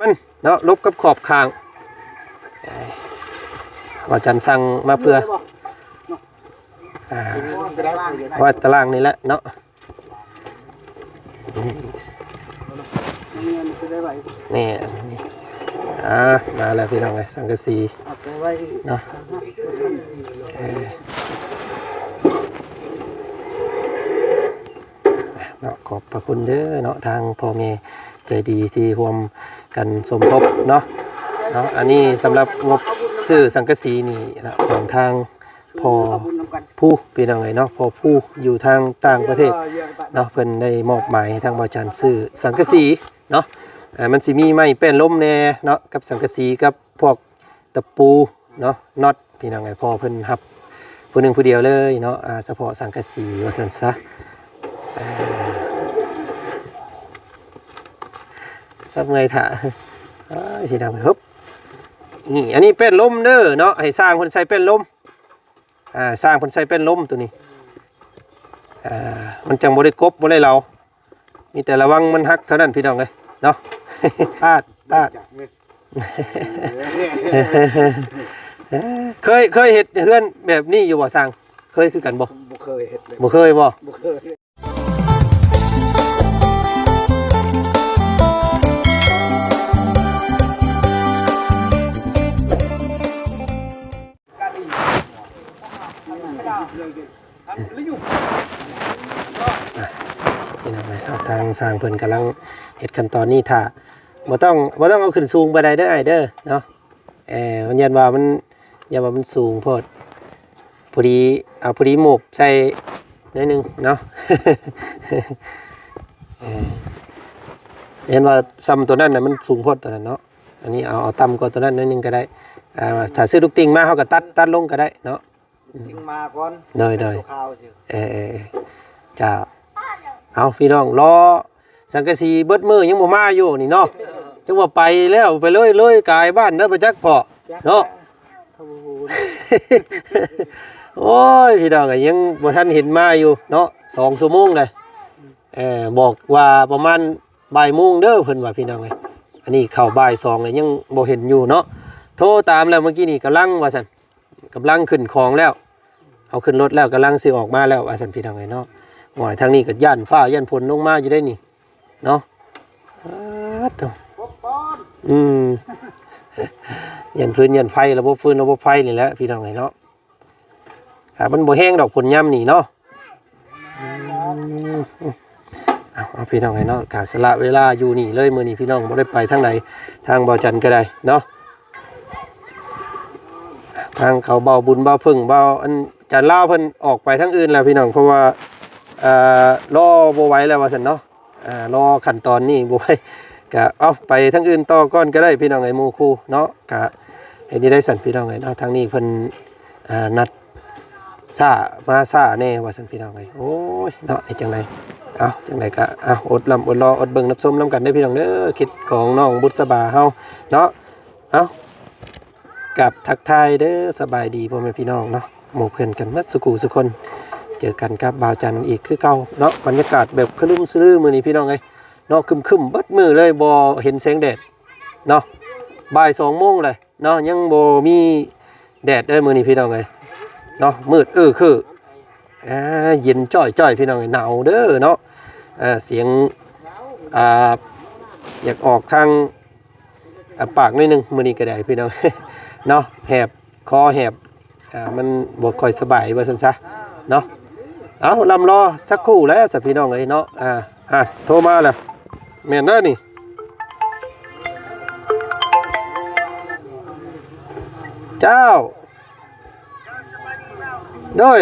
ມັນເນາະ ຫຼົບກັບຂອບຂ້າງ. ເອີ ວ່າຈັນສັ່ງມາເພື່ອ ອ່າ ວ່າຕາລ່າງນີ້ແຫຼະເນາະ. ນີ້ ນີ້ ອ່າ ມາແລ້ວພີ່ນ້ອງເອີຍ ສັງກະສີ ເອົາໄປໄວ້ ເນາະ. ເອີ ເນາະ ຂອບພະຄຸນເດີເນາະ ທາງພໍ່ແມ່ໃຈດີທີ່ຮ່ວມກັນສົມທົບເນາະ ເນາະ. ອັນນີ້ສຳລັບງົບຊື້ສັງກະສີນີ້ເນາະ ຂອງທາງພໍ່ພູພີ່ນ້ອງເອີຍເນາະ ພໍ່ພູຢູ່ທາງຕ່າງປະເທດເນາະ ເພິ່ນໄດ້ມອບໝາຍໃຫ້ທາງບ່າວຈັນຊື້ສັງກະສີເນາະ. ອ່າ ມັນຊິມີໄມ້ແປ້ນລົມແດ່ເນາະ ກັບສັງກະສີ ກັບພວກ ຕະປູເນາະ ນັອດ ພີ່ນ້ອງເອີຍ ເພາະເພິ່ນຮັບຜູ້ໜຶ່ງຜູ້ດຽວເລີຍເນາະ ອ່າ ສະເພາະສັງກະສີວ່າຊັ້ນຊະ. ເອີ ສັບເມື່ອຍຖ້າ ເອີຍ ພີ່ນ້ອງເອີຍ ຮຶບ ນີ້ ອັນນີ້ແປ້ນລົມເດີເນາະ ໃຫ້ຊ່າງເພິ່ນໃສ່ແປ້ນລົມ ອ່າ ຊ່າງເພິ່ນໃສ່ແປ້ນລົມໂຕນີ້ ອ່າ ມັນຈັ່ງບໍ່ໄດ້ກົບ ບໍ່ໄດ້ເຫຼົາ ມີແຕ່ລະວັງມັນຫັກເທົ່ານັ້ນ ພີ່ນ້ອງເອີຍເນາະ. ຕາດ ຕາດ ເຄີຍ ເຄີຍເຮັດເຮືອນແບບນີ້ຢູ່ບໍ່ຊ່າງ? ເຄີຍຄືກັນບໍ່? ບໍ່ເຄີຍເຮັດເລີຍ. ບໍ່ເຄີຍບໍ່? ບໍ່ເຄີຍ. ພີ່ນ້ອງເອີຍ ທາງຊ່າງເພິ່ນກຳລັງເຮັດຂັ້ນຕອນນີ້ຖ້າ ບໍ່ຕ້ອງ ບໍ່ຕ້ອງເອົາຂຶ້ນສູງປານໃດເດີອ້າຍເດີເນາະ. ເອີ ມັນຢ້ານວ່າມັນ ຢ້ານວ່າມັນສູງໂພດ ພໍດີ ເອົາພໍດີໝົບໃສ່ໜ້ອຍໜຶ່ງເນາະ. ເອີ ຢ້ານວ່າຊ່ຳໂຕນັ້ນນະ ມັນສູງໂພດໂຕນັ້ນເນາະ. ອັນນີ້ເອົາ ເອົາຕ່ຳກວ່າໂຕນັ້ນໜ້ອຍໜຶ່ງກໍໄດ້. ອ່າ ຖ້າຊື້ລູກຕິ່ງມາ ເຮົາກໍຕັດ ຕັດລົງກໍໄດ້ເນາະ. ອືມ ຕິ່ງມາກ່ອນ ໂດຍ ໂດຍ ຊົ່ວຄາວຊື່. ເອີ ເອີ ເອີ ເຈົ້າ. ເອົາ ພີ່ນ້ອງ ລໍສັງກະສີເບິດມື້ຍັງບໍ່ມາຢູ່ນີ້ເນາະ. ຈັກວ່າໄປແລ້ວ ໄປເລີຍ ເລີຍກາຍບ້ານແລ້ວ ບໍ່ຈັກພໍ້ເນາະ. ໂອ້ຍ ພີ່ນ້ອງເອີຍ ຍັງບໍ່ທັນເຫັນມາຢູ່ເນາະ ສອງຊົ່ວໂມງເລີຍ. ເອີ ບອກວ່າປະມານບ່າຍໂມງເດີ ເພິ່ນວ່າ ພີ່ນ້ອງເອີຍ. ອັນນີ້ເຂົ້າບ່າຍສອງແລ້ວ ຍັງບໍ່ເຫັນຢູ່ເນາະ. ໂທຕາມແລ້ວ ເມື່ອກີ້ນີ້ກຳລັງວ່າຊັ້ນ ກຳລັງຂຶ້ນຂອງແລ້ວ ເອົາຂຶ້ນລົດແລ້ວ ກຳລັງຊິອອກມາແລ້ວວ່າຊັ້ນ ພີ່ນ້ອງເອີຍເນາະ. ໂອ້ຍ ທາງນີ້ກໍຢ້ານຟ້າຢ້ານຝົນລົງມາຢູ່ໄດ໋ນີ້ເນາະ. ປາດໂທ້ ອືມ ຢ້ານຟືນຢ້ານໄຟ ລະບົບຟືນລະບົບໄຟນີ້ແຫຼະ ພີ່ນ້ອງເອີຍເນາະ. ອ່າ ມັນບໍ່ແຮງດອກ ຝົນຍາມນີ້ເນາະ. ອືມ ເອົາ ເອົາ ພີ່ນ້ອງເອີຍເນາະ ກະສະຫຼະເວລາຢູ່ນີ້ເລີຍ ມື້ນີ້ພີ່ນ້ອງບໍ່ໄດ້ໄປທາງໃດ ທາງບ່າວຈັນກໍໄດ້ເນາະ. ທາງເຂົາບ່າວບຸນ ບ່າວເພິ່ງ ບ່າວ ອັນ ຈານລາວເພິ່ນອອກໄປທາງອື່ນແລ້ວ ພີ່ນ້ອງ ເພາະວ່າ ເອີ ລໍບໍ່ໄຫວແລ້ວວ່າຊັ້ນເນາະ. ອ່າ ລໍຂັ້ນຕອນນີ້ບໍ່ໄຫວ ກະເອົາໄປທາງອື່ນຕໍ່ກ່ອນກໍໄດ້ ພີ່ນ້ອງເອີຍ ໝູ່ຄູ່ເນາະ. ກະເຮັດນີ້ໄດ້ຊັ້ນ ພີ່ນ້ອງເອີຍເນາະ. ທາງນີ້ເພິ່ນ ອ່າ ນັດຊ້າມາຊ້າແດ່ວ່າຊັ້ນ ພີ່ນ້ອງເອີຍ. ໂອ້ຍເນາະ ເຮັດຈັ່ງໃດ. ເອົາ ຈັ່ງໃດກະ ເອົາ ອົດລ່ຳອົດລໍ ອົດເບິ່ງຮັບຊົມນຳກັນເດີ ພີ່ນ້ອງເດີ. ຄລິບຂອງນ້ອງບຸດສະບາເຮົາເນາະ. ເອົາ ກັບທັກທາຍເດີ ສະບາຍດີພໍ່ແມ່ພີ່ນ້ອງເນາະ ໝູ່ເພື່ອນກັນໝົດສູ່ຄູ່ສູ່ຄົນ. ເຈີກັນກັບບ່າວຈັນອີກຄືເກົ່າເນາະ. ບັນຍາກາດແບບຄະລຶ້ມສະລືມື້ນີ້ ພີ່ນ້ອງເອີຍເນາະ ຄຶ້ມໆເບິດມື້ເລີຍ ບໍ່ເຫັນແສງແດດເນາະ. ບ່າຍສອງໂມງແລ້ວເນາະ ຍັງບໍ່ມີແດດເດີມື້ນີ້ ພີ່ນ້ອງເອີຍເນາະ. ມືດເອີຄື ອ່າ ເຢັນຈ້ອຍໆ ພີ່ນ້ອງເອີຍ ໜາວເດີເນາະ. ອ່າ ສຽງ ອ່າ ຢາກອອກທາງ ອ່າ ປາກໜ້ອຍໜຶ່ງມື້ນີ້ກໍໄດ້ ພີ່ນ້ອງເນາະ. ແຫບ ຄໍແຫບ ອ່າ ມັນບໍ່ຄ່ອຍສະບາຍວ່າຊັ້ນຊະເນາະ. ເອົາ ລ່ຳລໍສັກຄູ່ແຫຼະຊະ ພີ່ນ້ອງເອີຍເນາະ. ອ່າ ອ່າ ໂທມາແລ້ວ ແມ່ນເດີນີ້ ເຈົ້າ. ໂດຍ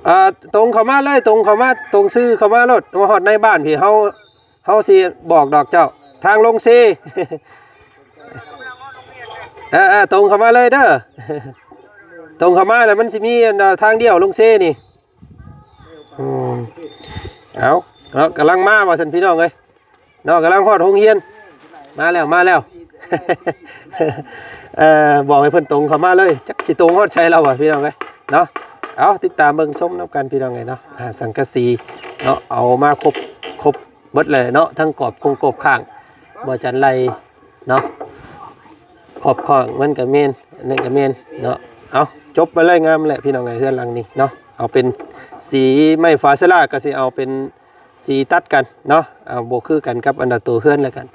ອ່າ ຕົງເຂົ້າມາເລີຍ ຕົງເຂົ້າມາ ຕົງຊື່ເຂົ້າມາໂລດ ມາຮອດໃນບ້ານພີ້ ເຮົາ ເຮົາຊິບອກດອກເຈົ້າ ທາງລົງເຊ. ເອີໆ ຕົງເຂົ້າມາເລີຍເດີ ຕົງເຂົ້າມາແລ້ວມັນຊິມີ ອັນ ທາງດຽວລົງເຊນີ້. ອືມ ເອົາເນາະ ກຳລັງມາວ່າຊັ້ນ ພີ່ນ້ອງເອີຍເນາະ ກຳລັງຮອດໂຮງຮຽນ ມາແລ້ວ ມາແລ້ວ. ເອີ ບອກໃຫ້ເພິ່ນຕົງເຂົ້າມາເລີຍ ຈັກຊິຕົງຮອດໃສແລ້ວວະ ພີ່ນ້ອງເອີຍເນາະ. ເອົາ ຕິດຕາມເບິ່ງຊົມນຳກັນພີ່ນ້ອງເອີຍເນາະ. ອ່າ ສັງກະສີເນາະ ເອົາມາຄົບ ຄົບເບິດເລີຍເນາະ ທັງກອບຄົງກອບຂ້າງ ບໍ່ຈັນໄລ່ເນາະ ຂອບຂ້າງມັນກະແມ່ນ ອັນນັ້ນກະແມ່ນເນາະ. ເອົາ ຈົບໄປເລີຍ ງາມແຫຼະພີ່ນ້ອງເອີຍ ເຮືອນຫຼັງນີ້ເນາະ. ເອົາເປັນສີໄມ້ຝາເຊລາ ກະຊິເອົາເປັນສີຕັດກັນເນາະ ເອົາ ບໍ່ຄືກັນກັບອັນດາໂຕເຮືອນແລ້ວກັນ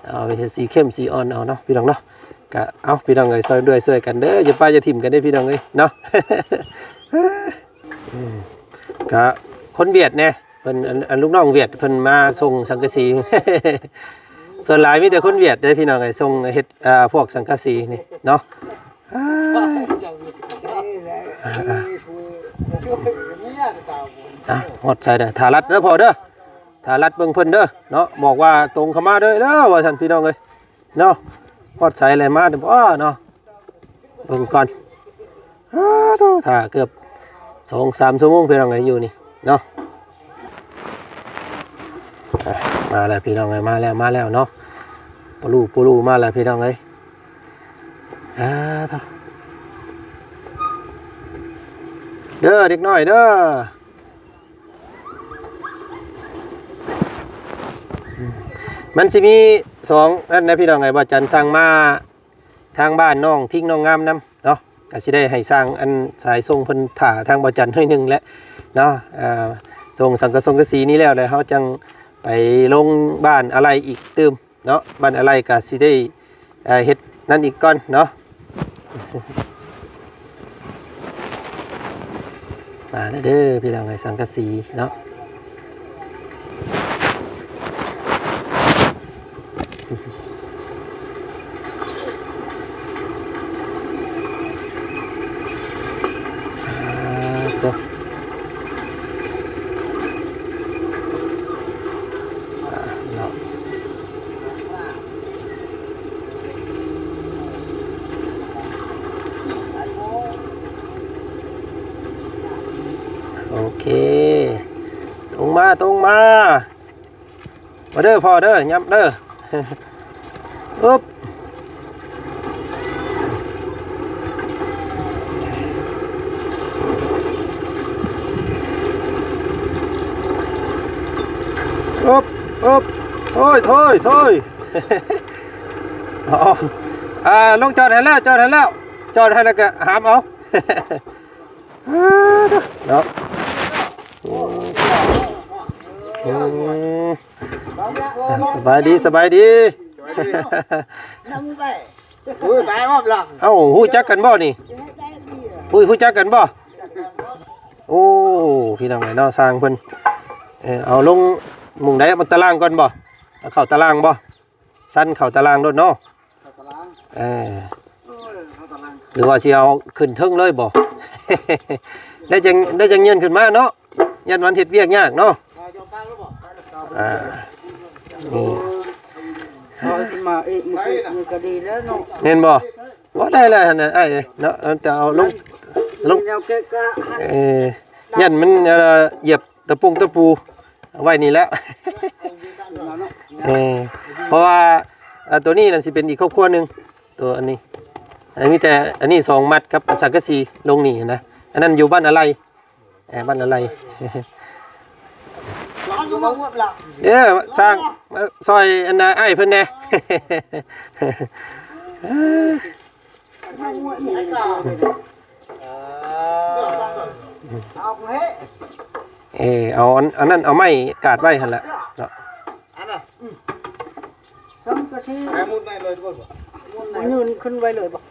ເອົາເປັນສີເຂັ້ມສີອ່ອນເອົາເນາະພີ່ນ້ອງເນາະ. ກະເອົາພີ່ນ້ອງເອີຍ ຊ່ອຍດ້ວຍຊ່ວຍກັນເດີ ຢ່າປະຢ່າຖິ້ມກັນເດີພີ່ນ້ອງເອີຍເນາະ. ອືມ ກະຄົນຫວຽດແດ່ ເພິ່ນ ອັນ ອັນລູກນ້ອງຫວຽດເພິ່ນມາສົ່ງສັງກະສີ ສ່ວນຫຼາຍມີແຕ່ຄົນຫວຽດເດ້ພີ່ນ້ອງເອີຍ ສົ່ງເຮັດ ອ່າ ພວກສັງກະສີນີ້ເນາະ. ອ່າ ອ່າ ອ່າ ອ່າ ຮອດໃສເດີ ຖ້າລັດເດີພໍ່ເດີ ຖ້າລັດເບິ່ງເພິ່ນເດີເນາະ ບອກວ່າຕົງເຂົ້າມາເດີ ເດີ ວ່າຊັ້ນພີ່ນ້ອງເອີຍເນາະ. ຮອດໃສແລ້ວມາເດີບໍ່ເນາະ ເບິ່ງກ່ອນ. ອ້າໂທ້ ຖ້າເກືອບສອງສາມຊົ່ວໂມງພີ່ນ້ອງເອີຍ ຢູ່ນີ້ເນາະ. ອ່າ ມາແລ້ວພີ່ນ້ອງເອີຍ ມາແລ້ວ ມາແລ້ວເນາະ ປູລູ ປູລູ ມາແລ້ວພີ່ນ້ອງເອີຍ. ອ້າໂທ້ ເດີເດັກນ້ອຍເດີ ມັນຊິມີສອງອັນນະພີ່ນ້ອງເອີຍ ບໍ່ຈັນສັ່ງມາ ທາງບ້ານນ້ອງທິງນ້ອງງາມນຳເນາະ ກະຊິໄດ້ໃຫ້ຊ່າງອັນສາຍສົ່ງເພິ່ນຖ້າທາງບໍ່ຈັນໜ້ອຍໜຶ່ງແຫຼະເນາະ. ອ່າ ສົ່ງສັງກະສົງກະສີນີ້ແລ້ວ ແລ້ວເຮົາຈັ່ງໄປລົງບ້ານອາໄລອີກຕື່ມເນາະ ບ້ານອາໄລກະຊິໄດ້ ເຮັດນັ້ນອີກກ່ອນເນາະ. ມາແລ້ວເດີພີ່ນ້ອງເອີຍ ສັງກະສີເນາະ. ອ່າ ໂຕ ອ່າ ເນາະ. ໂອເຄ ຕົງມາ ຕົງມາ ມາເດີພໍ່ເດີ ຫຍັບເດີ ອຶບ ອຶບ ອຶບ ໂທ້ຍ ໂທ້ຍ ໂທ້ຍ. ເອົາ ອ່າ ລົງຈອດໃຫ້ແລ້ວ ຈອດໃຫ້ແລ້ວ ຈອດໃຫ້ແລ້ວກະຫາມເອົາ ເນາະ. ອືມ ອືມ ອ່າ ສະບາຍດີ ສະບາຍດີ. ເອົ້າ ຮູ້ຈັກກັນບໍ່ນີ້? ຮູ້ ຮູ້ຈັກກັນບໍ່? ໂອ້ ພີ່ນ້ອງເອີຍເນາະ ຊ່າງເພິ່ນ ເອີ ເອົາລົງໝ່ອງໃດ? ເອົາຕາລ່າງກ່ອນບໍ່? ເອົາເຂົ້າຕາລ່າງບໍ່? ຊັ້ນເຂົ້າຕາລ່າງໂລດເນາະ ເຂົ້າຕາລ່າງ ເອີ ໂອ້ຍ ເຂົ້າຕາລ່າງ ຫຼືວ່າຊິເອົາຂຶ້ນເທິງເລີຍບໍ່? ໄດ້ຈັ່ງ ໄດ້ຈັ່ງຍື່ນຂຶ້ນມາເນາະ ຢ້ານມັນເຮັດວຽກຍາກເນາະ ອ່າ ນີ້ ເອົາຂຶ້ນມາອີກ ມັນກໍ ມັນກໍດີແລ້ວເນາະ ແມ່ນບໍ່? ບໍ່ໄດ້ແລ້ວຫັ້ນນະອ້າຍເອີຍເນາະ ເອົາແຕ່ເອົາລົງ ລົງ ແນວເກະກະ ເອີ ຢ້ານມັນ ເອີ ຢຽບ ຕະປຸງຕະປູເອົາໄວ້ນີ້ແຫຼະ ເອີ ເພາະວ່າ ອ່າ ໂຕນີ້ນັ້ນຊິເປັນອີກຄອບຄົວໜຶ່ງ ໂຕອັນນີ້ ອັນນີ້ມີແຕ່ອັນນີ້ສອງມັດກັບອັນສັງກະສີລົງນີ້ນະ ອັນນັ້ນຢູ່ບ້ານອາໄລ ເອີ ບ້ານອາໄລ ເອີ ຊ່າງ ມາຊ່ອຍອັນນ່າອ້າຍເພິ່ນແດ່. ເອີ ເອົາອັນ ອັນນັ້ນ ເອົາໄມ້ກາດໄວ້ຫັ້ນແຫຼະເນາະ ຍືນຂຶ້ນໄວ້ເລີຍບໍ່?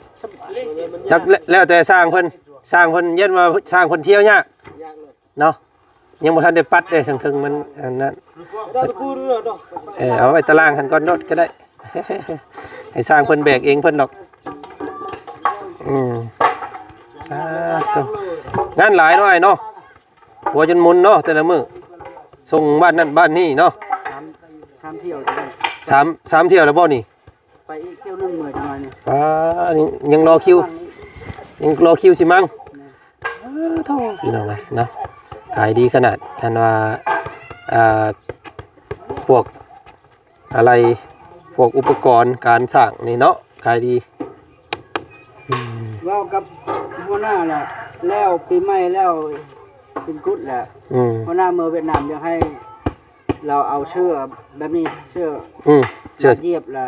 ຈັກ ແລ້ວແຕ່ຊ່າງເພິ່ນ ຊ່າງເພິ່ນ ຢ້ານວ່າຊ່າງເພິ່ນທ່ຽວຍາກເນາະ. ຍັງບໍ່ທັນໄດ້ປັດເດ້ ເທິງໆ ມັນອັນນັ້ນ ເອີ ເອົາໄວ້ຕາລ່າງຫັ້ນກ່ອນໂລດກໍໄດ້ ໃຫ້ຊ່າງເພິ່ນແບກເອງເພິ່ນດອກ ອືມ ອ່າ ໂຕ ງານຫຼາຍເນາະອ້າຍເນາະ ຫົວຈົນໝຸນເນາະ ແຕ່ລະມື້ ສົ່ງບ້ານນັ້ນບ້ານນີ້ເນາະ ສາມ ສາມທ່ຽວ ສາມ ສາມທ່ຽວແລ້ວບໍ່ນີ້? ໄປອີກທ່ຽວໜຶ່ງເມື່ອຍໜ້ອຍນີ້ ອ່າ ຍັງ ຍັງລໍຄິວ ຍັງລໍຄິວຊິມັ້ງ ແມ່ນ ເອີ ໂທ້ ພີ່ນ້ອງເອີຍເນາະ ຂາຍດີຂະໜາດ ອັນວ່າ ອ່າ ພວກອາໄຫຼ່ ພວກອຸປະກອນການສ້າງນີ້ເນາະ ຂາຍດີ ອືມ ເວົ້າກັບຫົວໜ້າລະ ແລ້ວປີໃໝ່ແລ້ວ ເປັນກຸດແຫຼະ ອືມ ຫົວໜ້າເມືອຫວຽດນາມຢາກໃຫ້ລາວເອົາເສື້ອແບບນີ້ ເສື້ອ ອືມ ເສື້ອ ມາຢຽບ ແລະ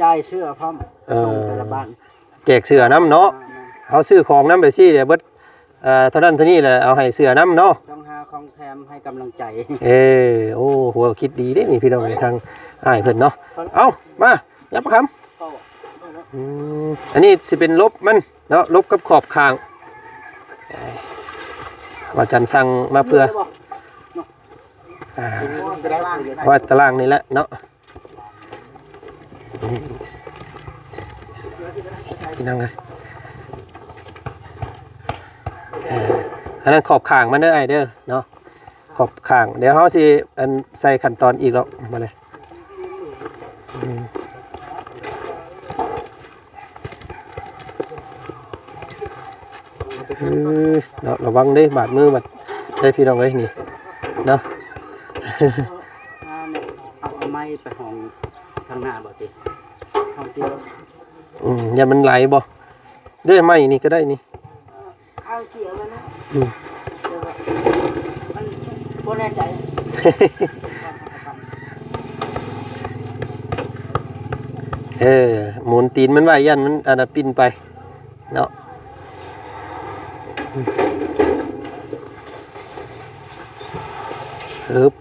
ຈ່າຍເສື້ອພ້ອມ ເອີ ສົ່ງແຕ່ລະບ້ານ ແຈກເສື້ອນຳເນາະ ອ່າ ແມ່ນ ເຮົາຊື້ຂອງນຳໄປຊີ້ແຫຼະ ເບິດ ເອີ ເທົ່ານັ້ນເທົ່ານີ້ແຫຼະ ເອົາໃຫ້ເສື້ອນຳເນາະ ຕ້ອງຫາຂອງແຖມໃຫ້ກຳລັງໃຈ ເອີ ໂອ້ ຫົວຄິດດີເດ້ນີ້ພີ່ນ້ອງເອີຍ ທາງອ້າຍເພິ່ນເນາະ ເອົາ ມາ ຍັບປະຄຳ ອືມ ອັນນີ້ຊິເປັນລົບມັນເນາະ ລົບກັບຂອບຂ້າງ ເອີ ວ່າຈັນສັ່ງມາເພື່ອ ອ່າ ວ່າຕາລ່າງນີ້ແຫຼະເນາະ ພີ່ນ້ອງເອີຍ ເອີ ອັນນັ້ນຂອບຂ້າງມັນເດີອ້າຍເດີເນາະ ຂອບຂ້າງ ດຽວເຮົາຊິ ອັນ ໃສ່ຂັ້ນຕອນອີກດອກ ມາເລີຍ ອືມ ເອີ ເນາະ ລະວັງເດ້ ບາດມືບາດ ເດ້ພີ່ນ້ອງເອີຍ ນີ້ເນາະ ເອົາໄມ້ໄປຫ້ອງທາງໜ້າບໍ່ຕິ ຫ້ອງທີ່ ອືມ ຢ້ານມັນໄຫຼບໍ່ ເດ້ ໄມ້ນີ້ກໍໄດ້ນີ້ ຂ້າງເກຍມັນນະ ອືມ ແຕ່ວ່າມັນບໍ່ແນ່ໃຈ ເອີ ໝູນຕີນມັນໄວ້ ຢ້ານມັນອັນນ່າ ປິ່ນໄປເນາະ ອືມ ເອີບ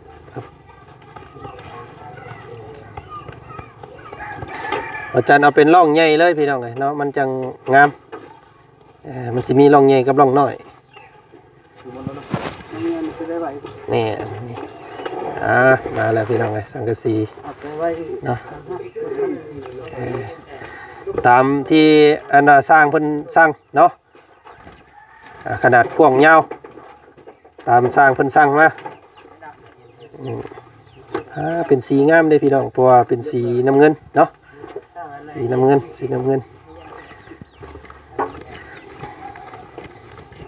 ອາຈານເອົາເປັນຮ່ອງໃຫຍ່ເລີຍພີ່ນ້ອງເອີຍເນາະ ມັນຈັ່ງງາມ ເອີ ມັນຊິມີຮ່ອງໃຫຍ່ກັບຮ່ອງນ້ອຍ ແມ່ນ ນີ້ ອ່າ ມາແລ້ວພີ່ນ້ອງເອີຍ ສັງກະສີ ເອົາໄປໄວ້ ເນາະ ເອີ ຕາມທີ່ອັນວ່າຊ່າງເພິ່ນສັ່ງເນາະ ອ່າ ຂະໜາດກວ້າງຍາວ ຕາມຊ່າງເພິ່ນສັ່ງມາ ອືມ ອ່າ ເປັນສີງາມເດ້ພີ່ນ້ອງ ເພາະວ່າເປັນສີນ້ຳເງິນເນາະ ສີນ້ຳເງິນ ສີນ້ຳເງິນ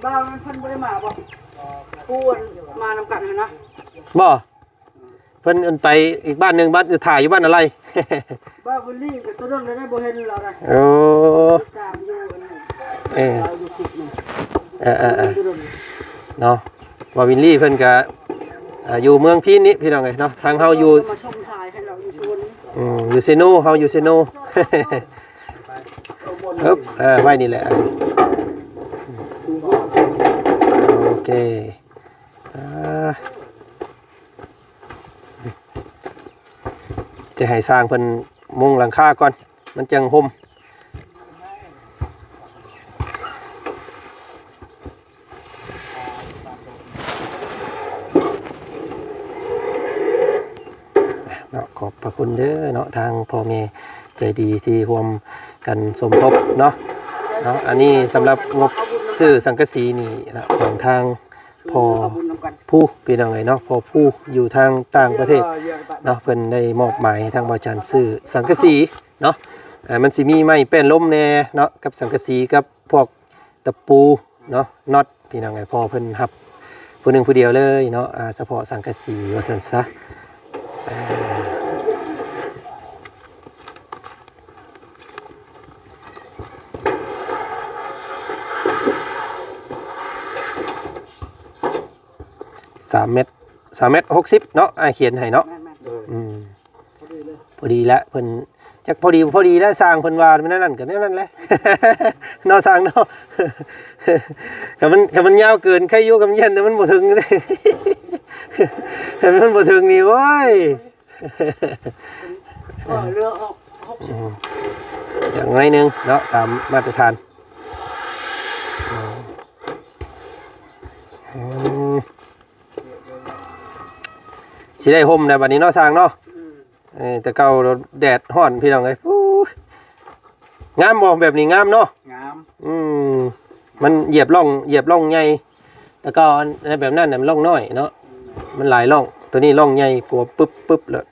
ບ່າວນັ້ນເພິ່ນບໍ່ໄດ້ມາບໍ່? ຜູ້ອັນມານຳກັນຫັ້ນນະ ບໍ່? ເພິ່ນອັນໄປອີກບ້ານໜຶ່ງ ບ້ານຢູ່ ຖ້າຢູ່ບ້ານອາໄລ ບ່າວບຸນລີກໍຕົວດົນແລ້ວໄດ້ບໍ່ເຫັນລາວນະ ໂອ້ ຕາມຢູ່ອັນ ເອີ ລາວຢູ່ຄລິບນີ້ ເອີໆໆ ເນາະ ບ່າວວິນລີເພິ່ນກະ ອ່າ ຢູ່ເມືອງພີນນີ້ພີ່ນ້ອງເອີຍເນາະ ທາງເຮົາຢູ່ ມາຊົມຖ່າຍໃຫ້ລາວຢູ່ສວນ ອືມ ຢູ່ເຊໂນ ເຮົາຢູ່ເຊໂນ ເອີ ເອີ ໄວ້ນີ້ແຫຼະ ໂອເຄ ອ່າ ຈະໃຫ້ຊ່າງເພິ່ນມຸງຫຼັງຄາກ່ອນ ມັນຈັ່ງຮົ່ມ ເນາະ ຂອບພະຄຸນເດີເນາະ ທາງພໍ່ແມ່ໃຈດີທີ່ຮ່ວມກັນສົມທົບເນາະ ເນາະ ອັນນີ້ສຳລັບງົບຊື້ສັງກະສີນີ້ນະ ຂອງທາງພໍ່ພູພີ່ນ້ອງເອີຍເນາະ ພໍ່ພູຢູ່ທາງຕ່າງປະເທດເນາະ ເພິ່ນໄດ້ມອບໝາຍໃຫ້ທາງບ່າວຈັນຊື້ສັງກະສີເນາະ ອ່າ ມັນຊິມີໄມ້ແປ້ນລົມແດ່ເນາະ ກັບສັງກະສີ ກັບພວກ ຕະປູເນາະ ນັອດ ພີ່ນ້ອງເອີຍ ພໍ່ເພິ່ນຮັບຜູ້ໜຶ່ງຜູ້ດຽວເລີຍເນາະ ອ່າ ສະເພາະສັງກະສີວ່າຊັ້ນຊະ ເອີ ສາມແມັດ ສາມແມັດຫົກສິບເນາະ ອ້າຍຂຽນໃຫ້ເນາະ ແມ່ນໆ ອືມ ພໍດີເລີຍ ພໍດີລະ ເພິ່ນຈັກພໍດີບໍ່ພໍດີແຫຼະ ຊ່າງເພິ່ນວ່າແນວນັ້ນກໍແນວນັ້ນແຫຼະ ເນາະຊ່າງເນາະ ຄັນມັນ ຄັນມັນຍາວເກີນໄຄຢູ່ ຄັນມັນຢ້ານແຕ່ມັນບໍ່ເຖິງ ຄັນມັນບໍ່ເຖິງນີ້ ໂອ້ຍ ເອີ ເຫຼືອອອກຫົກສິບ ອືມ ຢ່າງໜ້ອຍໜຶ່ງເນາະ ຕາມມາດຕະຖານ ອືມ ອືມ ຊິໄດ້ຮົ່ມແລ້ວບັດນີ້ເນາະ ຊ່າງເນາະ ອືມ ເອີ ແຕ່ເກົ່າແດດຮ້ອນພີ່ນ້ອງເອີຍ ໂອ້ຍ ງາມບໍ່ ແບບນີ້ງາມເນາະ ງາມ ອືມ ມັນຢຽບຮ່ອງ ຢຽບຮ່ອງໃຫຍ່ ແຕ່ເກົ່າອັນແບບນັ້ນນະມັນຮ່ອງນ້ອຍເນາະ ອືມ ມັນຫຼາຍຮ່ອງ ໂຕນີ້ຮ່ອງໃຫຍ່ກວ່າ ປຶບໆ ເລີຍ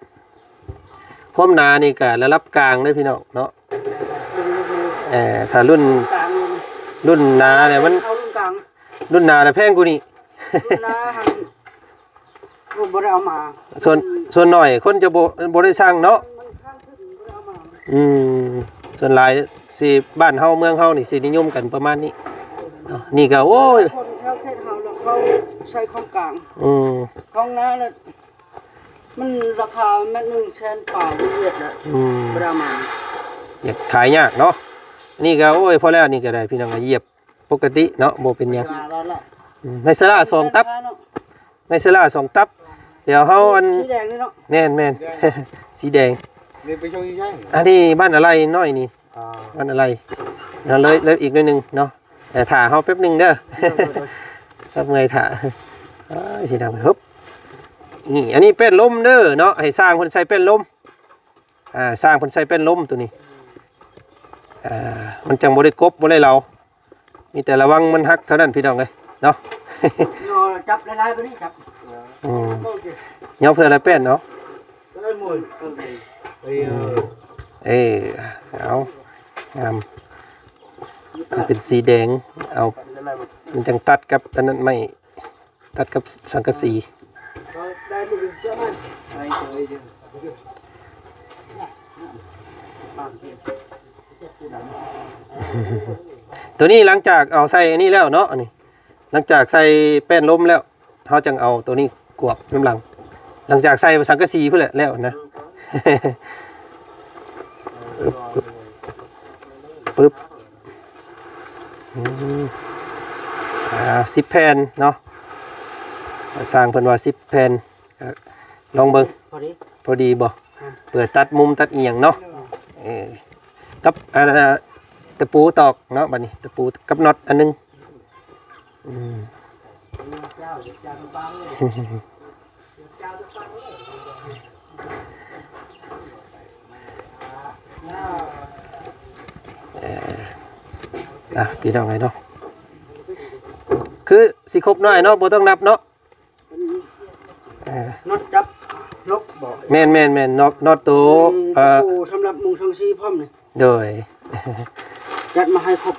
ຄວາມໜານີ້ກະລະດັບກາງເດີພີ່ນ້ອງເນາະ ເອີ ຖ້າລຸ້ນ ລຸ້ນໜາແລ້ວມັນ ເອົາລຸ້ນກາງ ລຸ້ນໜາແລ້ວແພງກວ່ານີ້ ລຸ້ນໜາຫັ້ນ ບໍ່ໄດ້ເອົາມາ ສ່ວນ ສ່ວນໜ້ອຍຄົນຈະບໍ່ ບໍ່ໄດ້ສັ່ງເນາະ ມັນຄ້າງຂຶ້ນ ບໍ່ໄດ້ເອົາມາ ອືມ ສ່ວນຫຼາຍຊິ ບ້ານເຮົາເມືອງເຮົານີ້ຊິນິຍົມກັນປະມານນີ້ ເນາະ ນີ້ກໍ ໂອ້ຍ ຄົນແຖວເຂດເຮົາລະເຂົາໃສ່ຂອງກາງ ອືມ ຂອງໜາລະ ມັນລາຄາແມ່ນໜຶ່ງແສນປາຍ ວຽດລະ ອືມ ປະມານ ຢາກຂາຍຍາກເນາະ. ນີ້ກໍ ໂອ້ຍ ພໍແລ້ວ ນີ້ກໍໄດ້ ພີ່ນ້ອງ ກໍຢຽບປົກກະຕິເນາະ ບໍ່ເປັນຫຍັງ. ອືມ ໄມ້ສະຫຼາສອງຕັບ ໄມ້ສະຫຼາສອງຕັບ. ດຽວເຮົາອັນ ສີແດງນີ້ເນາະ ແມ່ນໆ ສີແດງ. ນີ້ໄປຊົງຢູ່ໃສ? ອັນນີ້ບ້ານອາໄລນ້ອຍນີ້ ອ່າ ມັນອາໄລເນາະ ເລີຍ ເລີຍອີກໜ້ອຍໜຶ່ງເນາະ. ແຕ່ຖ້າເຮົາແປັບໜຶ່ງເດີ ໂດຍໆໆ ສັບເມື່ອຍຖ້າ. ເອີຍ ພີ່ນ້ອງ ຮຶບ ນີ້ ອັນນີ້ແປ້ນລົມເດີເນາະ ໃຫ້ຊ່າງເພິ່ນໃສ່ແປ້ນລົມ. ອ່າ ຊ່າງເພິ່ນໃສ່ແປ້ນລົມໂຕນີ້ ອ່າ ມັນຈັ່ງບໍ່ໄດ້ກົບ ບໍ່ໄດ້ເຫຼົາ. ມີແຕ່ລະວັງມັນຫັກເທົ່ານັ້ນ ພີ່ນ້ອງເອີຍເນາະ. ເນາະ ຈັບຫຼາຍໆ ປານນີ້ຈັບ ອືມ ໂອເຄ ຍໍເພື່ອລະແປ້ນເນາະ. ເອີ ເອີ ເອົາ ງາມ ເປັນສີແດງ ເອົາ ມັນຈັ່ງຕັດກັບອັນນັ້ນ ໄມ້ ຕັດກັບສັງກະສີ. ໂຕນີ້ຫຼັງຈາກເອົາໃສ່ອັນນີ້ແລ້ວເນາະ ອັນນີ້ ຫຼັງຈາກໃສ່ແປ້ນລົມແລ້ວ ເຮົາຈັ່ງເອົາໂຕນີ້ກວບນຳຫຼັງ. ຫຼັງຈາກໃສ່ສັງກະສີພຸ້ນແຫຼະ ແລ້ວນະ. ປຶບ ອືມ ອ່າ ສິບແຜ່ນເນາະ ຊ່າງເພິ່ນວ່າສິບແຜ່ນ ກໍລອງເບິ່ງ ພໍດີ ພໍດີບໍ່? ອືມ ເພື່ອຕັດມຸມຕັດອີ່ຫຍັງເນາະ. ເອີ ກັບ ອ່າ ຕະປູຕອກເນາະ ບັດນີ້ ຕະປູກັບນັອດອັນໜຶ່ງ. ອືມ ເອີ ອ່ະ ພີ່ນ້ອງເອີຍເນາະ ຄືຊິຄົບນ້ອຍເນາະ ບໍ່ຕ້ອງນັບເນາະ. ເອີ ນັອດຈັບລັອກບໍ່? ແມ່ນໆໆ ນັອດ ນັອດໂຕ ອືມ ເອີ ຕະປູສຳລັບມຸງສັງກະສີພ້ອມນີ້. ໂດຍ ຈັດມາໃຫ້ຄົບ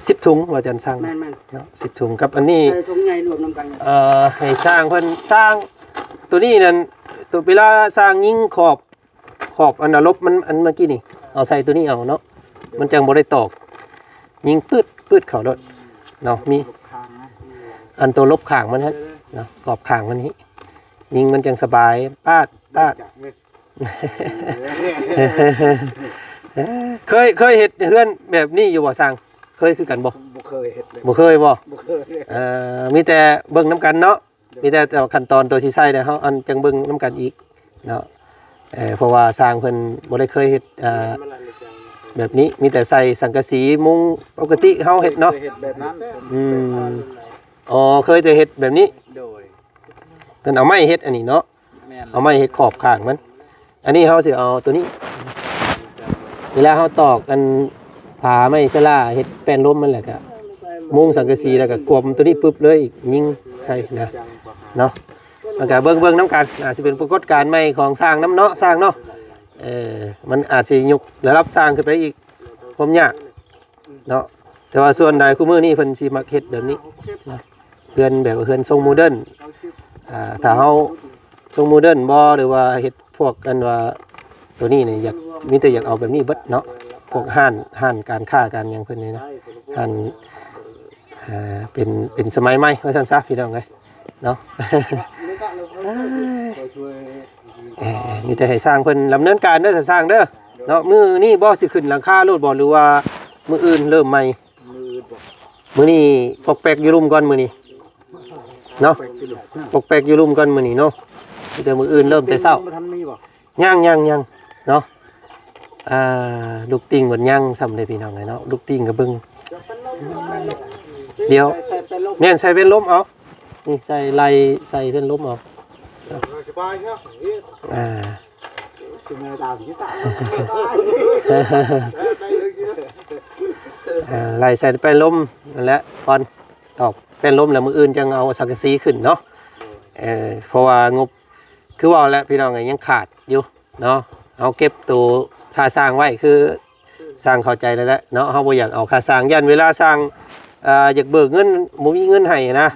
ສິບຖົງ ວ່າຈັນຊ່າງ ແມ່ນໆ ເນາະ ສິບຖົງກັບອັນນີ້ ໃສ່ຖົງໃຫຍ່ລວມນຳກັນ. ເອີ ໃຫ້ຊ່າງເພິ່ນ ຊ່າງໂຕນີ້ນັ້ນ ໂຕເວລາຊ່າງຍິງຂອບ ຂອບອັນນະລົບມັນ ອັນເມື່ອກີ້ນີ້ ເອົາໃສ່ໂຕນີ້ເອົາເນາະ ມັນຈັ່ງບໍ່ໄດ້ຕອກ ຍິງປຶດປຶດເຂົ້າໂລດເນາະ. ມີອັນໂຕລົບຂ້າງມັນຫັ້ນເນາະ ຂອບຂ້າງມັນນີ້ ຍິງມັນຈັ່ງສະບາຍ ປາດ ປາດ. ເຄີຍ ເຄີຍເຮັດເຮືອນແບບນີ້ຢູ່ບໍ່ຊ່າງ? ເຄີຍຄືກັນບໍ່? ບໍ່ເຄີຍເຮັດເລີຍ. ບໍ່ເຄີຍບໍ່? ບໍ່ເຄີຍ. ເອີ ມີແຕ່ເບິ່ງນຳກັນເນາະ. ໂດຍ. ມີແຕ່ ແຕ່ວ່າຂັ້ນຕອນໂຕຊິໃສ່ແລ້ວ ເຮົາອັນຈັ່ງເບິ່ງນຳກັນອີກເນາະ. ເອີ ເພາະວ່າຊ່າງເພິ່ນບໍ່ໄດ້ເຄີຍເຮັດ ອ່າ ແບບນີ້ ມີແຕ່ໃສ່ສັງກະສີມຸງປົກກະຕິເຮົາເຮັດເນາະ. ເຄີຍເຮັດແບບນັ້ນ. ອືມ ອໍ ເຄີຍແຕ່ເຮັດແບບນີ້. ໂດຍ. ເພິ່ນເອົາໄມ້ເຮັດອັນນີ້ເນາະ. ແມ່ນ ເອົາໄມ້ເຮັດຂອບຂ້າງມັນ. ອັນນີ້ເຮົາຊິເອົາໂຕນີ້ ເວລາເຮົາຕອກອັນຝາໄມ້ສະຫຼາເຮັດແປ້ນລົມມັນ ແລ້ວກະມຸງສັງກະສີ ແລ້ວກະກວມໂຕນີ້ປຶບເລີຍ ຍິງໃສ່ນະເນາະ. ແລ້ວກະເບິ່ງ ເບິ່ງນຳກັນ ອາດຊິເປັນປາກົດການໃໝ່ຂອງຊ່າງນຳເນາະ ຊ່າງເນາະ. ເອີ ມັນອາດຊິຍົກລະດັບຊ່າງຂຶ້ນໄປອີກ ຄວາມຍາກ ເນາະ. ແຕ່ວ່າສ່ວນໃຫຍ່ຄູ່ມື້ນີ້ເພິ່ນຊິມັກເຮັດແບບນີ້ນະ ເຮືອນແບບວ່າເຮືອນຊົງໂມເດີນ. ອ່າ ຖ້າເຮົາຊົງໂມເດີນບໍ່ ຫຼືວ່າເຮັດພວກອັນວ່າໂຕນີ້ນີ້ ຢາກ ມີແຕ່ຢາກເອົາແບບນີ້ເບິດເນາະ. ພວກຮ້ານ ຮ້ານການຄ້າການຫຍັງເພິ່ນນີ້ນະ ຮ້ານ ເປັນ ເປັນສະໄໝໃໝ່ວ່າຊັ້ນຊະ ພີ່ນ້ອງເອີຍເນາະ. ເອີ ມີແຕ່ໃຫ້ຊ່າງເພິ່ນດຳເນີນການເດີ ຊ່າງເດີເນາະ. ມື້ນີ້ບໍ່ ຊິຂຶ້ນຫຼັງຄາໂລດບໍ່ ຫຼືວ່າມື້ອື່ນເລີ່ມໃໝ່? ມື້ອື່ນບໍ່? ມື້ນີ້ປົກແປັກຢູ່ລຸ່ມກ່ອນມື້ນີ້ເນາະ. ປົກແປັກຢູ່ລຸ່ມ ປົກແປັກຢູ່ລຸ່ມກ່ອນມື້ນີ້ເນາະ. ມີແຕ່ມື້ອື່ນເລີ່ມແຕ່ເຊົ້າ. ຍັງ ຍັງ ຍັງເນາະ. ອ່າ ລູກຕິ່ງເພິ່ນຍັງຊ້ຳເດ້ ພີ່ນ້ອງເອີຍເນາະ. ລູກຕິ່ງກໍເບິ່ງ ດຽວ ໃສ່ແປ້ນລົມ ແມ່ນ ໃສ່ແປ້ນລົມເອົາ. ນີ້ໃສ່ໄລ່ໃສ່ເປັນລົມເອົາ. ສະບາຍເນາະ. ອ່າ ເອີ ໄລ່ໃສ່ເປັນລົມນັ້ນແຫຼະ ກ່ອນຕອກເປັນລົມ ແລ້ວມື້ອື່ນຈັ່ງເອົາສັງກະສີຂຶ້ນເນາະ. ເອີ ເພາະວ່າງົບ ຄືເວົ້າແຫຼະ ພີ່ນ້ອງເອີຍ ຍັງຂາດຢູ່ ເນາະ. ເຮົາເກັບໂຕຄ່າສ້າງໄວ້ ຄືຊ່າງເຂົ້າໃຈແລ້ວແຫຼະເນາະ. ເຮົາບໍ່ຢາກເອົາຄ່າສ້າງ ຢ້ານເວລາຊ່າງ ເອີ ຢາກເບີກເງິນ ບໍ່ມີເງິນໃຫ້ນະ.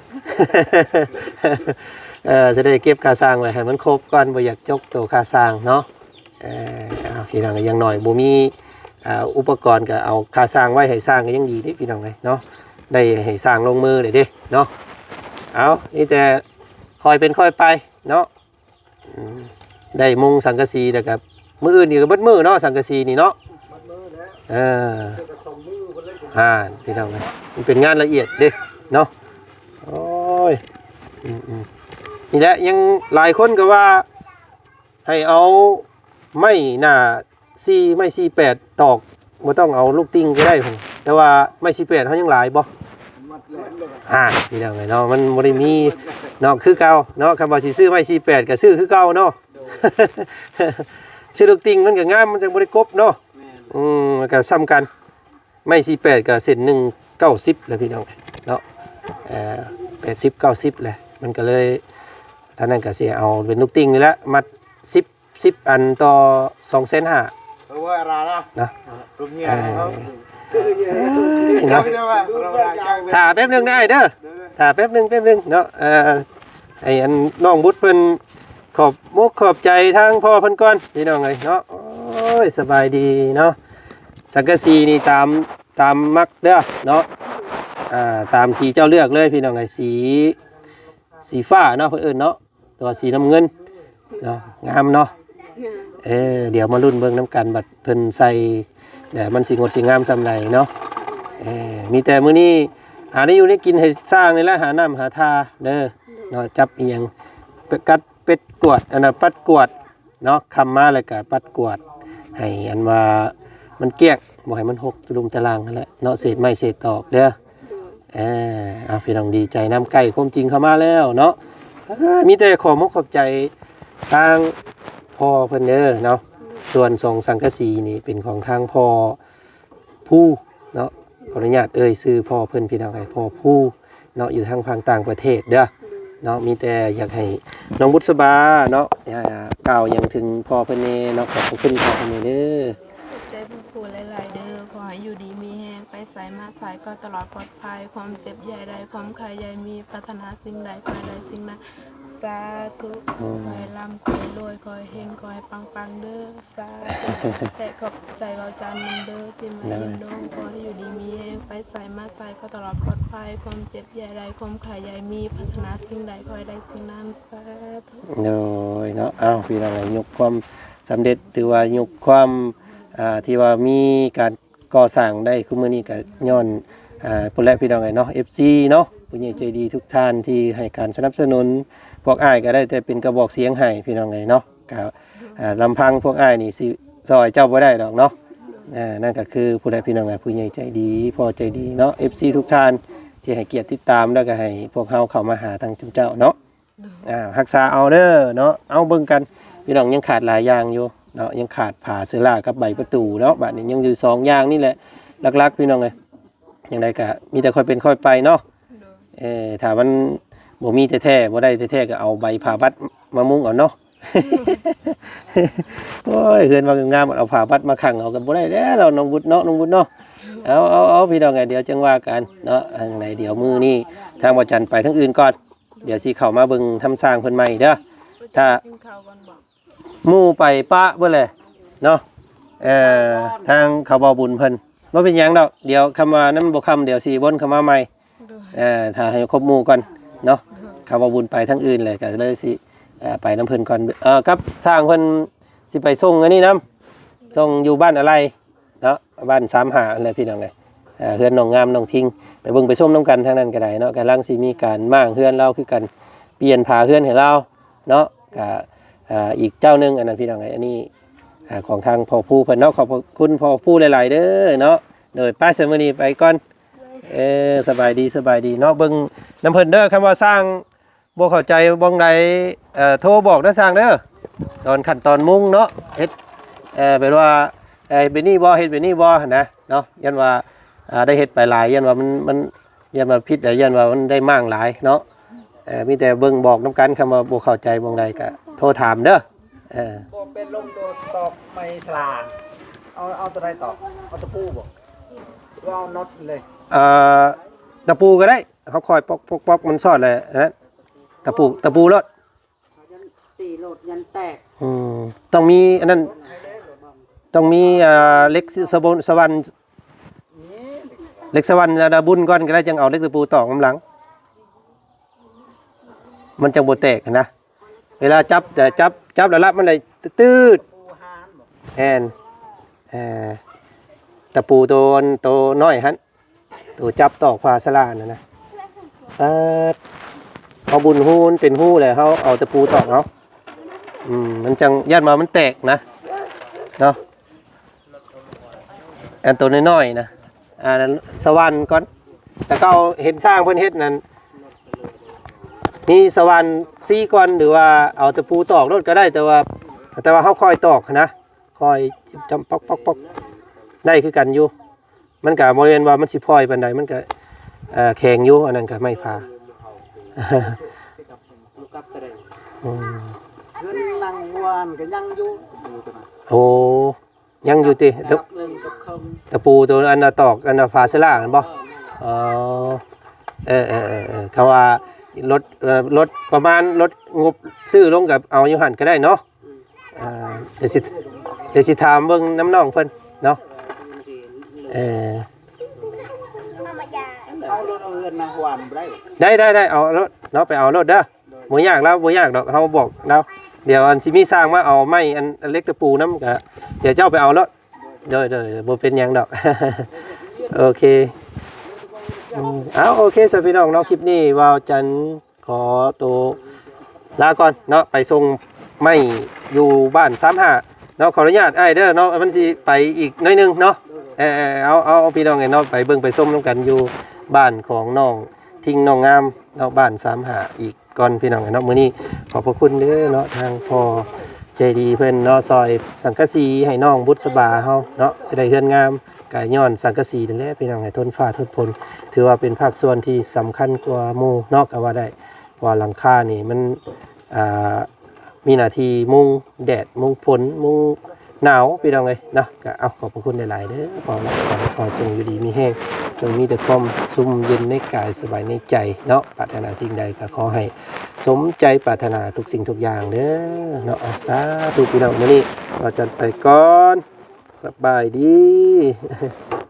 ເອີ ຈະໄດ້ເກັບຄ່າສ້າງໄວ້ໃຫ້ມັນຄົບກ່ອນ ບໍ່ຢາກຈົກໂຕຄ່າສ້າງເນາະ. ເອີ ເອົາ ພີ່ນ້ອງ ຢ່າງໜ້ອຍບໍ່ມີ ອ່າ ອຸປະກອນ ກໍເອົາຄ່າສ້າງໄວ້ໃຫ້ຊ່າງ ກໍຍັງດີເດ້ ພີ່ນ້ອງເອີຍເນາະ. ໄດ້ໃຫ້ຊ່າງລົງມືເດ້ເນາະ. ເອົາ ມີແຕ່ຄ່ອຍເປັນຄ່ອຍໄປເນາະ. ອືມ ໄດ້ມຸງສັງກະສີແລ້ວກໍ ມື້ອື່ນນີ້ກໍເບິດມື້ເນາະ ສັງກະສີນີ້ເນາະ. ເອີ ອ່າ ພີ່ນ້ອງເອີຍ ມັນເປັນງານລະອຽດເດ້ເນາະ. ໂອ້ຍ ອືມໆ ນີ້ແຫຼະ ຍັງຫຼາຍຄົນກໍວ່າ ໃຫ້ເອົາໄມ້ໜ້າສີ່ ໄມ້ສີ່ແປດຕອກ ບໍ່ຕ້ອງເອົາລູກຕິ່ງກໍໄດ້. ແຕ່ວ່າໄມ້ສີ່ແປດເຮົາຍັງຫຼາຍບໍ່? ອ່າ ພີ່ນ້ອງເອີຍເນາະ ມັນບໍ່ໄດ້ມີເນາະ ຄືເກົ່າເນາະ. ຄຳວ່າຊິຊື້ໄມ້ສີ່ແປດກໍຊື້ຄືເກົ່າເນາະ. ໂດຍ ຊື້ລູກຕິ່ງມັນກໍງາມ ມັນຈັ່ງບໍ່ໄດ້ກົບເນາະ. ແມ່ນ ອືມ ມັນກໍສ່ຳກັນ ໄມ້ສີ່ແປດກໍເສັ້ນໜຶ່ງເກົ້າສິບແຫຼະ ພີ່ນ້ອງເນາະ. ເອີ ແປດສິບເກົ້າສິບແຫຼະ ມັນກໍເລີຍ ທາງນັ້ນກໍຊິເອົາເປັນລູກຕິ່ງນີ້ແຫຼະ ມັດສິບ ສິບອັນຕໍ່ສອງແສນຫ້າ ເອີ ວ່າລະນະ ເນາະ. ເອີ ເນາະ ຖ້າແປັບໜຶ່ງເດີອ້າຍເດີ ຖ້າແປັບໜຶ່ງ ແປັບໜຶ່ງເນາະ. ເອີ ໃຫ້ອັນນ້ອງບຸດເພິ່ນຂອບມຸກຂອບໃຈທາງພໍ່ເພິ່ນກ່ອນ ພີ່ນ້ອງເອີຍເນາະ. ໂອ້ຍ ສະບາຍດີເນາະ. ສັງກະສີນີ້ຕາມ ຕາມມັກເດີເນາະ. ອ່າ ຕາມສີເຈົ້າເລືອກເລີຍ ພີ່ນ້ອງເອີຍ ສີ ສີຟ້າເນາະ ເພິ່ນເອີ້ນເນາະ ແຕ່ວ່າສີນ້ຳເງິນເນາະ ງາມເນາະ. ງາມ ເອີ ດຽວມາລຸ້ນເບິ່ງນຳກັນ ບັດເພິ່ນໃສ່ແລ້ວມັນຊິງົດຊິງາມສ່ຳໃດເນາະ. ເອີ ມີແຕ່ມື້ນີ້ຫາແນວຢູ່ແນວກິນໃຫ້ຊ່າງນີ້ແຫຼະ ຫານ້ຳຫາທ່າເດີເນາະ. ຈັບອີ່ຫຍັງ ໄປກັດເປັດກວດ ອັນນັ້ນປັດກວດເນາະ ຄ່ຳມາແລ້ວກະປັດກວດ ໃຫ້ອັນວ່າມັນກ້ຽງ ບໍ່ໃຫ້ມັນຫົກຕະລຸມຕະລັງຫັ້ນແຫຼະເນາະ ເສດໄມ້ເສດຕອກເດີ. ເອີ ເອົາ ພີ່ນ້ອງດີໃຈນຳ ໃກ້ຄວາມຈິງເຂົ້າມາແລ້ວເນາະ. ເອີ ມີແຕ່ຂໍມຸກຂອບໃຈທາງພໍ່ເພິ່ນເດີເນາະ. ສ່ວນສອງສັງກະສີນີ້ເປັນຂອງທາງພໍ່ພູເນາະ ຂໍອະນຸຍາດເອີ່ຍຊື່ພໍ່ເພິ່ນ ພີ່ນ້ອງເອີຍ ພໍ່ພູເນາະ ຢູ່ທາງຝັ່ງຕ່າງປະເທດເດີເນາະ. ມີແຕ່ຢາກໃຫ້ນ້ອງບຸດສະບາເນາະ ອ່າ ກ່າວຫຍັງເຖິງພໍ່ເພິ່ນແດ່ເນາະ ຂອບພະຄຸນພໍ່ເພິ່ນແດ່ເດີ. ຂອບໃຈຜູ້ຜູ້ຫຼາຍໆເດີ ຂໍໃຫ້ຢູ່ດີມີແຮງ ໄປໃສມາໃສກໍຕະຫຼອດປອດໄພ ຄວາມເຈັບຢ່າໄດ້ ຄວາມໄຂ້ຢ່າມີ ປາດຖະໜາສິ່ງໃດຂໍໃຫ້ໄດ້ສິ່ງນັ້ນ ສາທຸ. ໂອ້ຍ ຂໍໃຫ້ລ່ຳ ຂໍໃຫ້ລວຍ ຂໍໃຫ້ເຮັງ ຂໍໃຫ້ປັງໆເດີ ສາທຸ. ແລະຂອບໃຈເວົ້າຈານນຳເດີ ທີ່ມາ ໂດຍ ເຮັດນ້ອງ ຂໍໃຫ້ຢູ່ດີມີແຮງ ໄປໃສມາໃສກໍຕະຫຼອດປອດໄພ ຄວາມເຈັບຢ່າໄດ້ ຄວາມໄຂ້ຢ່າມີ ປາດຖະໜາສິ່ງໃດຂໍໃຫ້ໄດ້ສິ່ງນັ້ນ ສາທຸ. ໂດຍເນາະ ເອົາ ພີ່ນ້ອງເອີຍ ຍົກຄວາມ ສຳເລັດ ຫຼືວ່າຍົກຄວາມ ອ່າ ທີ່ວ່າມີການກໍ່ສ້າງໄດ້ ຄືມື້ນີ້ກໍຍ້ອນ ອ່າ ພຸ້ນແຫຼະ ພີ່ນ້ອງເອີຍເນາະ ເອັຟຊີເນາະ ຜູ້ໃຫຍ່ໃຈດີທຸກທ່ານທີ່ໃຫ້ການສະໜັບສະໜູນ. ພວກອ້າຍກໍໄດ້ແຕ່ເປັນກະບອກສຽງໃຫ້ ພີ່ນ້ອງເອີຍເນາະ. ກໍ ອ່າ ລຳພັງພວກອ້າຍນີ້ຊິຊ່ອຍເຈົ້າບໍ່ໄດ້ດອກເນາະ. ອ່າ ນັ້ນກໍຄືພຸ້ນແຫຼະ ພີ່ນ້ອງເອີຍ ຜູ້ໃຫຍ່ໃຈດີ ພໍ່ໃຈດີເນາະ ເອັຟຊີທຸກທ່ານທີ່ໃຫ້ກຽດຕິດຕາມ ແລ້ວກໍໃຫ້ພວກເຮົາເຂົ້າມາຫາທາງເຈົ້າເນາະ. ອ່າ ຮັກສາເອົາເດີເນາະ. ເອົາ ເບິ່ງກັນ ພີ່ນ້ອງ ຍັງຂາດຫຼາຍຢ່າງຢູ່ເນາະ ຍັງຂາດຜ້າເຊື້ອລາກັບໃບປະຕູເນາະ. ບາດນີ້ຍັງຢູ່ສອງຢ່າງນີ້ແຫຼະຫຼັກໆ ພີ່ນ້ອງເອີຍ. ຈັ່ງໃດກໍມີແຕ່ຄ່ອຍເປັນຄ່ອຍໄປເນາະ. ໂດຍ ເອີ ຖ້າມັນບໍ່ມີແທ້ໆ ບໍ່ໄດ້ແທ້ໆ ກໍເອົາໃບຜ້າບັດມາມຸງເອົາເນາະ. ໂອ້ຍ ເຮືອນວ່າງາມໆ ເອົາຜ້າບັດມາຂັງເອົາກໍບໍ່ໄດ້ແລ້ວເນາະ ນ້ອງບຸດເນາະ ນ້ອງບຸດເນາະ. ເອົາ ເອົາ ເອົາ ພີ່ນ້ອງເອີຍ ດຽວຈັ່ງວ່າກັນເນາະ. ຈັ່ງໃດດຽວມື້ນີ້ທາງບ່າວຈັນໄປທາງອື່ນກ່ອນ ດຽວຊິເຂົ້າມາເບິ່ງທຳສ້າງເພິ່ນໃໝ່ເດີ. ຖ້າ ກິນເຂົ້າກ່ອນບໍ່? ໝູ່ໄປປະເບິດແຫຼະເນາະ. ເອີ ທາງເຂົາເວົ້າບຸນເພິ່ນ ບໍ່ເປັນຫຍັງດອກ ດຽວຄຳວ່ານັ້ນບໍ່ຄ່ຳ ດຽວຊິວົນເຂົ້າມາໃໝ່. ໂດຍ ເອີ ຖ້າໃຫ້ຄົບໝູ່ກ່ອນເນາະ. ໂດຍ ເຂົາເວົ້າບຸນໄປທາງອື່ນແຫຼະ ກໍເລີຍຊິ ເອີ ໄປນຳເພິ່ນກ່ອນ. ເອີ ກັບຊ່າງເພິ່ນຊິໄປສົ່ງອັນນີ້ນຳ ສົ່ງຢູ່ບ້ານອາໄລ ເນາະ ບ້ານສາມຫ້າຫັ້ນແຫຼະ ພີ່ນ້ອງເອີຍ. ເອີ ເຮືອນນ້ອງງາມ ນ້ອງທິງ ໄປເບິ່ງໄປຊົມນຳກັນທາງນັ້ນກໍໄດ້ເນາະ. ກຳລັງຊິມີການມ້າງເຮືອນລາວຄືກັນ ປ່ຽນຝາເຮືອນໃຫ້ລາວເນາະ. ກະ ອ່າ ອີກເຈົ້າໜຶ່ງ ອັນນັ້ນ ພີ່ນ້ອງເອີຍ. ອັນນີ້ ອ່າ ຂອງທາງພໍ່ພູເພິ່ນເນາະ. ຂອບພະຄຸນພໍ່ພູຫຼາຍໆເດີເນາະ. ໂດຍ ໄປ ຊະ ມື້ນີ້ໄປກ່ອນ. ເອີ ສະບາຍດີ ສະບາຍດີເນາະ. ເບິ່ງນຳເພິ່ນເດີ ຄຳວ່າຊ່າງ ບໍ່ເຂົ້າໃຈບ່ອນໃດ ເອີ ໂທບອກເດີຊ່າງເດີ ຕອນຂັ້ນຕອນມຸງເນາະ. ເຮັດ ເອີ ແບບວ່າ ເອີ ເຮັດແບບນີ້ບໍ່ ເຮັດແບບນີ້ບໍ່ຫັ້ນນະເນາະ. ຢ້ານວ່າ ອ່າ ໄດ້ເຮັດໄປຫຼາຍ ຢ້ານວ່າມັນ ມັນ ຢ້ານວ່າຜິດ ແລະ ຢ້ານວ່າມັນໄດ້ມ້າງຫຼາຍເນາະ. ເອີ ມີແຕ່ເບິ່ງບອກນຳກັນ ຄຳວ່າບໍ່ເຂົ້າໃຈບ່ອນໃດກໍໂທຖາມເດີ. ເອີ ບໍ່ເປັນລົມຕົວຕອກໄມ້ສະຫຼາ ເອົາ ເອົາຕົວໃດຕອກ ເອົາຕະປູບໍ່ ຫຼືວ່າເອົານັອດເລີຍ? ເອີ ຕະປູກໍໄດ້ ເຮົາຄ່ອຍປອກໆ ມັນຊອດແຫຼະນະ ຕະປູ ຕະປູໂລດ. ເຂົາຢ້ານຕີໂລດຢ້ານແຕກ. ອືມ ຕ້ອງມີອັນນັ້ນ ຕ້ອງມີ ອ່າ ເຫຼັກສະບົນ ສະຫວັນ. ມີ ເຫຼັກສະຫວັນລະບຸນກ່ອນກໍໄດ້ ຈັ່ງເອົາເຫຼັກຕະປູຕອກນຳຫຼັງ ມັນຈັ່ງບໍ່ແຕກຫັ້ນນະ. ເວລາຈັບ ຈະຈັບ ຈັບແລ້ວລະມັນໄດ້ຕືດໆ ແມ່ນ ເອີ ຕະປູໂຕ ໂຕນ້ອຍຫັ້ນ ໂຕຈັບຕອກຝາສາລານັ້ນນະ. ປາດ ເອົາບຸນຮູ ມັນເປັນຮູແລ້ວ ເຮົາເອົາຕະປູຕອກເອົາ. ອືມ ມັນຈັ່ງ ຢ້ານວ່າມັນແຕກນະ ເນາະ. ອັນໂຕນ້ອຍໆນະ ອັນນັ້ນສະຫວັນກ່ອນ. ແຕ່ເກົ່າເຫັນຊ່າງເພິ່ນເຮັດນັ້ນ ມີສະຫວັນຊີ້ກ່ອນ ຫຼືວ່າເອົາຕະປູຕອກໂລດກໍໄດ້ ແຕ່ວ່າ ແຕ່ວ່າເຮົາຄ່ອຍຕອກຫັ້ນນະ ຄ່ອຍຈ້ຳປອກໆໆ ໄດ້ຄືກັນຢູ່. ມັນກະບໍ່ແມ່ນວ່າມັນຊິພອຍປານໃດ ມັນກະ ເອີ ແຂງຢູ່ ອັນນັ້ນກະໄມ້ພາ. ອືມ ເຮືອນນາງວານກໍຍັງຢູ່ ໂອ້ ຍັງຢູ່ຕິ? ຕະ ຕະປູໂຕອັນນະຕອກ ອັນນະຝາສາລາຫັ້ນບໍ່? ອໍ ເອີໆໆໆ ຄຳວ່າລົດ ເອີ ລົດປະມານ ລົດງົບຊື້ລົງກັບເອົາຢູ່ຫັ້ນກໍໄດ້ເນາະ. ອ່າ ດຽວຊິ ດຽວຊິຖາມເບິ່ງນຳນ້ອງເພິ່ນເນາະ. ເອີ ເອົາລົດ ເອົາເຮືອນນາງວານບໍ່ໄດ້? ໄດ້ໆໆ ເອົາໂລດເນາະ ໄປເອົາໂລດເດີ. ບໍ່ຍາກ ລາວບໍ່ຍາກດອກ ເຮົາບອກລາວ. ດຽວອັນຊິມີຊ່າງມາເອົາໄມ້ ອັນເຫຼັກຕະປູນຳ ກະດຽວເຈົ້າໄປເອົາໂລດ. ໂດຍໆ ບໍ່ເປັນຫຍັງດອກ. ໂອເຄ ອືມ ເອົາ ໂອເຄຊະພີ່ນ້ອງເນາະ ຄລິບນີ້ບ່າວຈັນ ຂໍໂຕລາກ່ອນເນາະ ໄປສົ່ງໄມ້ຢູ່ບ້ານສາມຫ້າເນາະ. ຂໍອະນຸຍາດອ້າຍເດີເນາະ ມັນຊິໄປອີກໜ້ອຍໜຶ່ງເນາະ. ເອີໆ ເອົາ ເອົາ ເອົາ ພີ່ນ້ອງເອີຍເນາະ ໄປເບິ່ງໄປຊົມນຳກັນຢູ່ບ້ານຂອງນ້ອງທິງ ນ້ອງງາມເນາະ ບ້ານສາມຫ້າອີກກ່ອນ ພີ່ນ້ອງເອີຍເນາະ. ມື້ນີ້ຂອບພະຄຸນເດີເນາະ ທາງພໍ່ໃຈດີເພິ່ນເນາະ ຊ່ອຍສັງກະສີໃຫ້ນ້ອງບຸດສະບາເຮົາເນາະ ຊິໄດ້ເຮືອນງາມ ກະຍ້ອນສັງກະສີນັ້ນແຫຼະ ພີ່ນ້ອງເອີຍ ທົນຟ້າທົນຝົນ ຖືວ່າເປັນພາກສ່ວນທີ່ສຳຄັນກວ່າໝູ່ເນາະ ກໍວ່າໄດ້ ເພາະວ່າຫຼັງຄານີ້ມັນ ອ່າ ມີໜ້າທີ່ມຸງແດດ ມຸງຝົນ ມຸງໜາວ ພີ່ນ້ອງເອີຍເນາະ. ກໍເອົາ ຂອບພະຄຸນຫຼາຍໆເດີ ຂໍໃຫ້ ຂໍໃຫ້ ຂໍຈົ່ງຢູ່ດີມີແຮງ ຈົ່ງມີແຕ່ຄວາມຊຸ່ມເຢັນໃນກາຍ ສະບາຍໃນໃຈເນາະ. ປາດຖະໜາສິ່ງໃດກໍຂໍໃຫ້ສົມໃຈປາດຖະໜາທຸກສິ່ງທຸກຢ່າງເດີເນາະ. ເອົາ ສາທຸ ພີ່ນ້ອງ ມື້ນີ້ກໍຈັນໄປກ່ອນ ສະບາຍດີ.